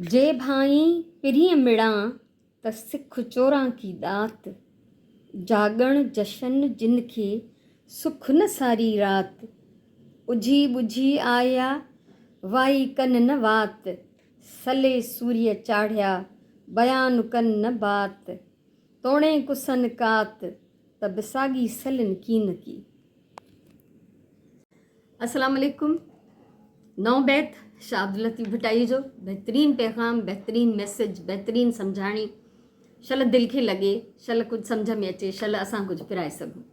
جي ڀانئين پرينء مڙان، ته سک چوران ڪي ڏات. جاڳڻ جشن جن کي، سک نه ساري رات. اجهي ٻجهي آيا، وائي ڪن نه وات. سلي سوريء چاڙهيا، بيان ڪن نه بات. توڻي ڪسن ڪات، ته به ساڳي سلن ڪين ڪي. السلام عليڪم نئون بيت شاھ عبداللطيف ڀٽائي جو بهترين پيغام بهترين ميسج بهترين سمجهاڻي شل دل کي لڳي شل ڪجهه سمجهه ۾ اچي شل اسان ڪجهه پرائي سگهون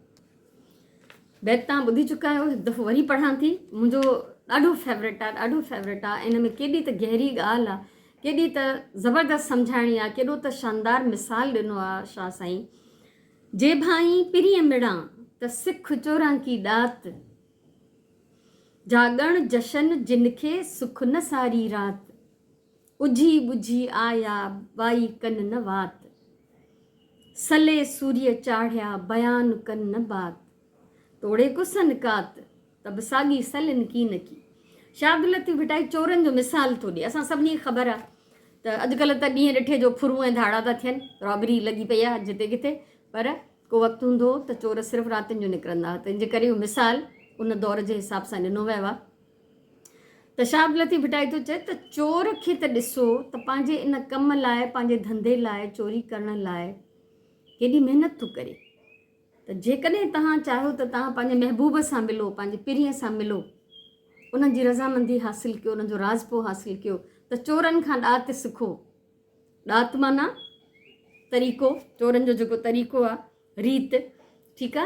بيت تان ٻڌي چڪا آهيو هڪ دفعو وري پڙهان ٿي منهنجو ڏاڍو فيورٽ آ ڏاڍو فيورٽ آ ان ۾ ڪيڏي ته گهري ڳالهه آ ڪيڏي ته زبردست سمجهاڻي آ ڪيڏو ته شاندار مثال ڏنو آ شاھ سائين جي ڀانئين پرينء مڙان، ته سک چوران ڪي ڏات. جاڳڻ جشن جن کي، سک نه ساري رات. اجهي ٻجهي آيا، وائي ڪن نه وات. سلي سوريء چاڙهيا، بيان ڪن نه بات. توڙي ڪسن ڪات، ته به ساڳي سلين ڪين ڪي. شاهه عبداللطيف ڀٽائي چورن جو مثال ٿو ڏئي. اسان سڀني کي خبر آهي ته اڄڪلهه ته ڏينهن ڏٺي جو ڦرون ۽ ڌاڙا ٿا ٿين، رابري لڳي پئي آهي جتي ڪٿي، پر ڪو وقت هوندو هو ته چور صرف راتين جو نڪرندا هئا، تنهن جي ڪري اهو مثال ان دور جي حساب سان ڏنو ويو آهي ته شاهه عبداللطيف ڀٽائي ٿو چئي ته چور کي ته ڏسو ته پنهنجي ان ڪم لاء، پنهنجي ڌنڌي لاء، چوري ڪرڻ لاء ڪيڏي محنت ٿو ڪري. ته جيڪڏهن توهان چاهيو ته توهان پنهنجي محبوب سان ملو، پنهنجي پرينء سان ملو، انهن جي رضامندي حاصل ڪيو، انهن جو راضپو حاصل ڪيو ته چورن کان ڏات سکو. ڏات معنيٰ طريقو، چورن جو جيڪو طريقو آ، ريت، ٺيڪ آ،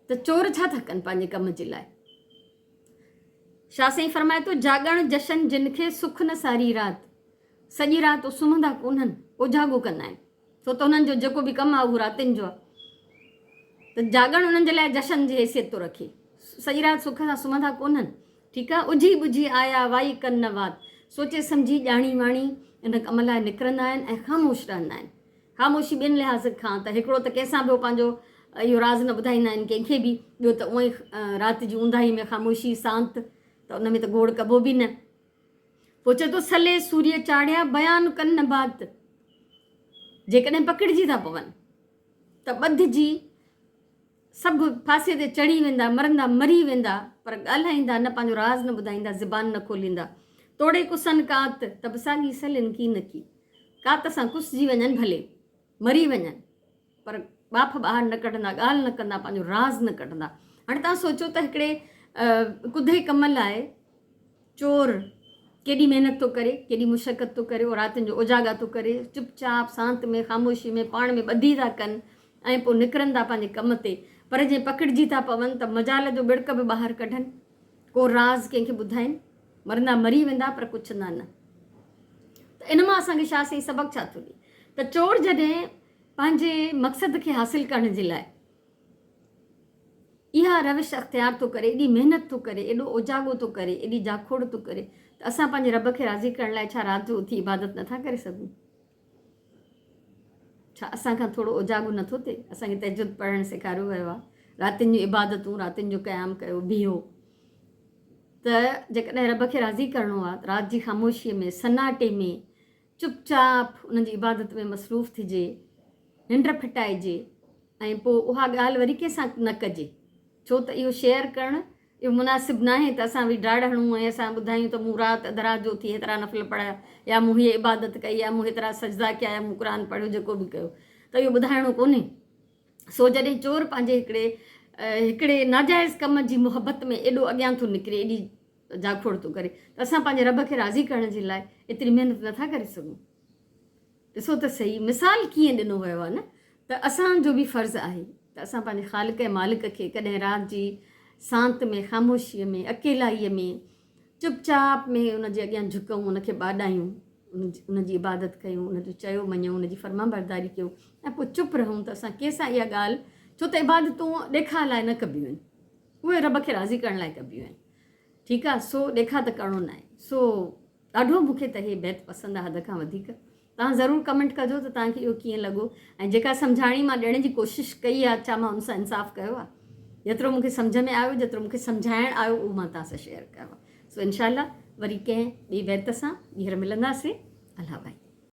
ته چور ڇا ٿا ڪن پنهنجي ڪم جي لاء؟ شاهه سائين فرمائي ٿو، جاڳڻ جشن جن کي سک نه ساري رات، سڄي رات هو سمهندا ڪونهن، اوجاڳو ڪندا آهن. ڇو ته انهن جو جيڪو به ڪم آهي اهو راتين جو آهي ته جاڳڻ انهن جي لاء جشن جي حيثيت ٿو رکي. سڄي رات سک سان سمهندا ڪونهن. ٺيڪ آهي اجهي ٻجهي آيا وائي ڪن نه وات. سوچي سمجهي ڄاڻي واڻي ان ڪم لاء نڪرندا آهن ۽ خاموش رهندا آهن. خاموشي ٻن لحاظ کان ته هڪڙو ته ڪنهن سان به هو پنهنجو اهو راز نه ٻڌائيندا آهن ڪنهن کي به ٻيو ته اونئن ئي رات جي اونداهي ۾ خاموشي سانت ته ان ۾ ته گوڙ ڪبو به نه. پوء چئي ٿو سلي سوريء چاڙهيا بيان ڪن نه بات. جيڪڏهن پڪڙجي ٿا پون ته ٻڌجي سڀ ڦاسيء تي چڙهي ويندا، مرندا مري ويندا، پر ڳالهائيندا نه، پنهنجو راز نه ٻڌائيندا، زبان نه کوليندا. توڙي ڪسن ڪات ته به ساڳي سلين ڪين ڪي. ڪات سان ڪسجي وڃن ڀلي، مري وڃن. پر ٻاڦ ٻاهر نه ڪڍندا، ڳالهه نه ڪندا، پنهنجو راز نه ڪڍندا. هاڻي توهان سوچو ته هڪڙي ڪڌي ڪم لاء چور ڪيڏي محنت ٿو ڪري، ڪيڏي مشقت ٿو ڪري، اهو راتين جو اوجاڳا ٿو ڪري، چپ چاپ، سانت ۾، خاموشي ۾ پاڻ ۾ ٻڌي ٿا ڪن ۽ پوء نڪرن ٿا پنهنجي ڪم تي. پر جي پڪڙجي ٿا پون ته مجال جو ٻڙڪ به ٻاهر ڪڍن، ڪو راز ڪنهن کي ٻڌائين، مرندا مري ويندا پر ڪڇندا نه. ته ان مان اسان کي شاهه سائين سبق ڇا ٿو ڏئي ته چور جڏهن پنهنجي مقصد کي حاصل ڪرڻ جي لاء اها روش اختيار ٿو ڪري، ايڏي محنت ٿو ڪري، ايڏو اوجاڳو ٿو ڪري، ايڏي جاکوڙ ٿو ڪري ته اسان پنهنجي رب کي راضي ڪرڻ لاء ڇا رات جو اٿي عبادت نٿا ڪري سگهون؟ ڇا اسان کان ٿورو اوجاڳو نٿو ٿئي؟ اسان کي تهجد پڙهڻ سيکاريو ويو آهي، راتين جون عبادتون، راتين جو قيام ڪيو، بيهو ته جيڪڏهن رب کي راضي ڪرڻو آهي ته رات جي خاموشيء ۾ سناٽي ۾ چپ چاپ انهن جي عبادت ۾ مصروف ٿجي، ننڊ ڦٽائجي ۽ پوء اها ڳالهه وري ڪنهن سان نه ڪجي، ڇو ته اهو شيئر ڪرڻ اهو مناسب ناهي ته اسان ويهي ڊاڙ هڻون ۽ اسان ٻڌايون ته مون رات اڌ رات جو اٿي هيترا نفل پڙهيا يا مون هيء عبادت ڪئي يا مون هيترا سجدا ڪيا يا مون قرآن پڙهيو جيڪو به ڪيو ته اهو ٻڌائڻو ڪونهي. سو جڏهن چور پنهنجي هڪڙي هڪڙي ناجائز ڪم جي محبت ۾ ايڏو اڳيان ٿو نڪري ايڏي جاکوڙ ٿو ڪري ته اسان پنهنجي رب کي راضي ڪرڻ جي لاء ايتري محنت نٿا ڪري سگهون. ڏسو ته سهي مثال ڪيئن ڏنو ويو آهي نه ته اسان جو به فرض آهي ته اسان پنهنجي خالق ۽ مالڪ کي ڪڏهن رات جي سانت ۾ خاموشيء ۾ اڪيلائيء ۾ چپ چاپ ۾ ان جي اڳيان جهڪون ان کي ٻاڏايون ان جي عبادت ڪيون ان جو چيو مڃون ان جي فرمانبرداري ڪيون ۽ پوء چپ رهون ته اسان ڪنهن سان اها ڳالهه ڇو ته عبادتون ڏيکاء لاء نه ڪبيون آهن اهي رب کي راضي ڪرڻ لاء ڪبيون آهن ٺيڪ آ سو ڏيکا ته ڪرڻو ناهي سو ڏاڍو مون کي ته هي بيت پسند آ حد کان وڌيڪ توهان ضرور ڪمينٽ ڪجو ته توهان کي اهو ڪيئن لڳو ۽ جيڪا سمجهاڻي مان ڏيڻ جي ڪوشش ڪئي آ ڇا مان ان سان انصاف ڪيو آ جيترو مون کي سمجهه ۾ آيو جيترو مون کي سمجهائڻ آيو اهو مان توهان سان شيئر ڪيو آ سو انشاء الله وري ڪنهن ٻي بيت سان ٻيهر ملنداسين. الله ڀائي.